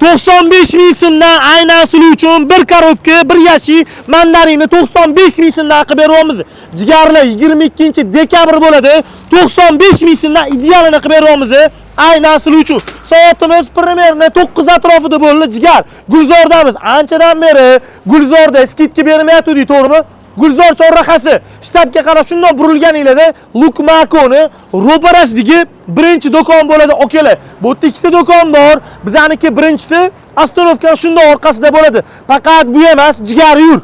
95 ming so'mdan aynan sizlar uchun bir коробка, bir yashik mandarinni 95 ming so'mdan qilib beryapmiz. Jigarlar, 22 dekabr bo'ladi. 95 ming so'mdan idealini qilib beryapmiz. Aynan sizlar uchun. Soatimiz примерно 9 atrofida bo'ldi, jigar. Gulzordamiz. Anchadan beri Gulzorda скидка bermayotgandik, to'g'rimi? Gulzor chorrahasi shtabga qarab shundoq burilganinglarda Lukmakoni ro'parasidagi birinchi do'kon bo'ladi, akalar. Bu yerda ikkita do'kon bor. Bizaniki birinchisi остановка shundoq orqasida bo'ladi. Faqat bu emas, jigar, yur.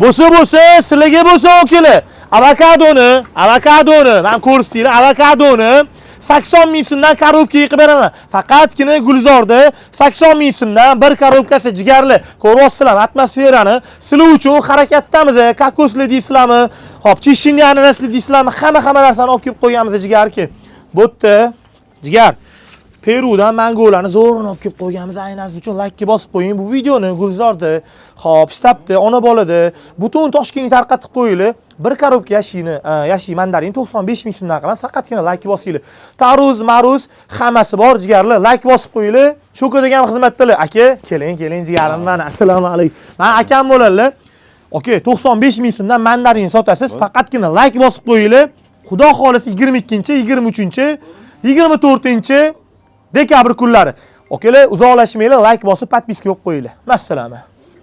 Bo'lsa bo'lsa, sizlarga bo'lsa, akalar. Avokadoni, men ko'rsatinglar, avokadoni 80 ming so'mdan коробка qilib beraman. Faqatgina Gulzorda 80 ming so'mdan bir коробка si, jigarli. Ko'ryapsizlar atmosferani. Sizlar uchun harakatdamiz. Kokosli deysizlarmi? Hop, чешиня ananasli deysizlarmi? Hamma narsani olib kelib qo'yganmiz, jigarki. Bu yerda, jigar, Perudan mangolarni zo'rini olib kelib qo'yganmiz. Aynan siz uchun laykka bosib qo'ying bu videoni. Gulzorda, hop, shtabda, ona bolada butun Toshkentga tarqatib qo'yinglar. Bir коробка yashikni, yashik mandarin 95 ming so'mdan qilamiz. Faqatgina layk bosinglar. Tarvuz, maruz hammasi bor, jigarlar. Layk bosib qo'yinglar. Cho'ka degan xizmatdalar. Aka, keling, keling jigarim mana. Assalomu alaykum. Mana akam bo'ladilar. Aka, 95 ming so'mdan mandarin sotasiz. Faqatgina layk bosib qo'yinglar. Xudo xolisa 22, 23, 24 dekabr kunlari. Akalar, uzoqlashmanglar, layk bosib, подписка bo'lib qo'yinglar. Massalama.